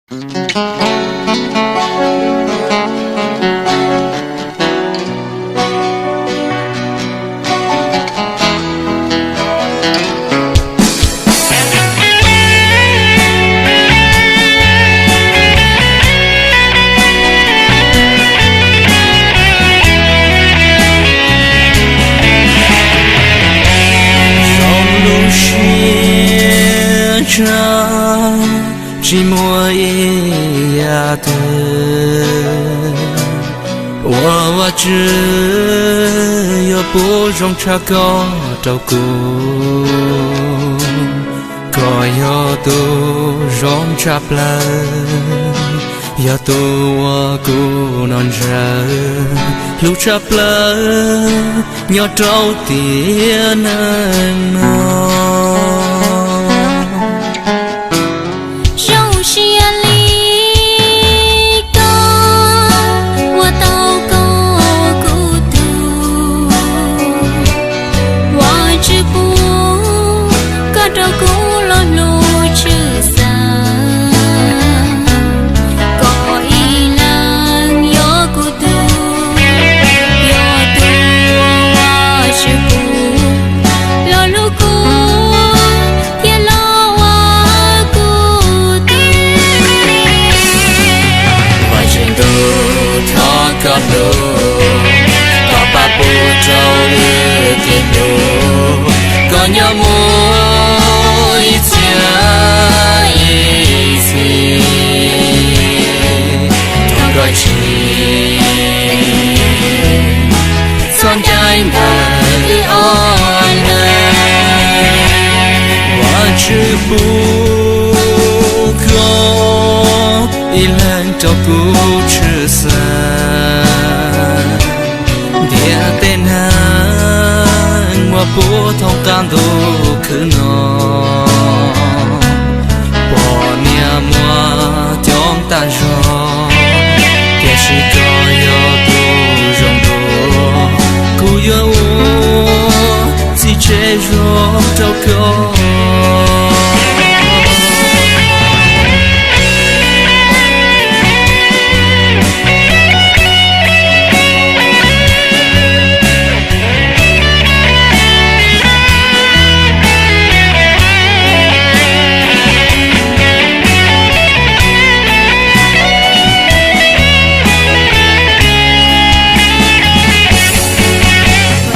Zoo lub siab ntshai tsis muaj ib yam twg uas Vajtswv yuav pub zoo tshaj koj rau kuv, koj yog tus zoo tshaj plaws, yog tus uas kuv nco ntsoov, hlub tshaj plaws nyob rau tiam neej no. Zoo siab li koj ua tau koj kuv tug, Vajtswv pub koj rau kuv lo lus tshwj xeeb, koj ib leeg yog kuv tug, yog tus uas Vajtswv pub lo lus kuv thiab los ua kuv tug. Vajtswv ntuj thov koj hlub, koj pab pub rau wb kev hlub, koj nyob mus ib txhiab ib txhis, thov koj tsim txoj ncaim ntawm wb ob leeg. Vajtswv pub koj ib leeg rau kuv tshwj xeeb, ntiaj teb neeg uas puv thoob qab ntuj khwb no, poj niam muaj coob tag zog, tiam sis koj yog tus zoo dua, kuv yuav ua txiv tsev zoo rau koj.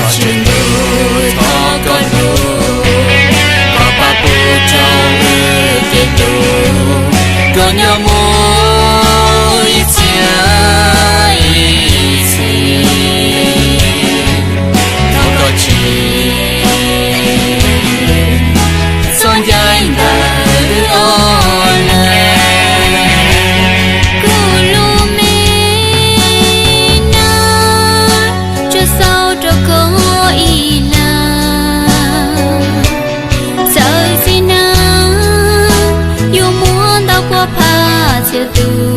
Vajtswv ntuj thov koj hlub, koj pab pub rau wb kev hlub, koj nyob mus ib txhiab ib txhis, thov koj tsim txoj ncaim ntawm wb ob leeg. Kuv lub me neej tsuas xaus rau koj ib leeg, txawm txiv neej yuav muaj ntau puas phav txhiab tus,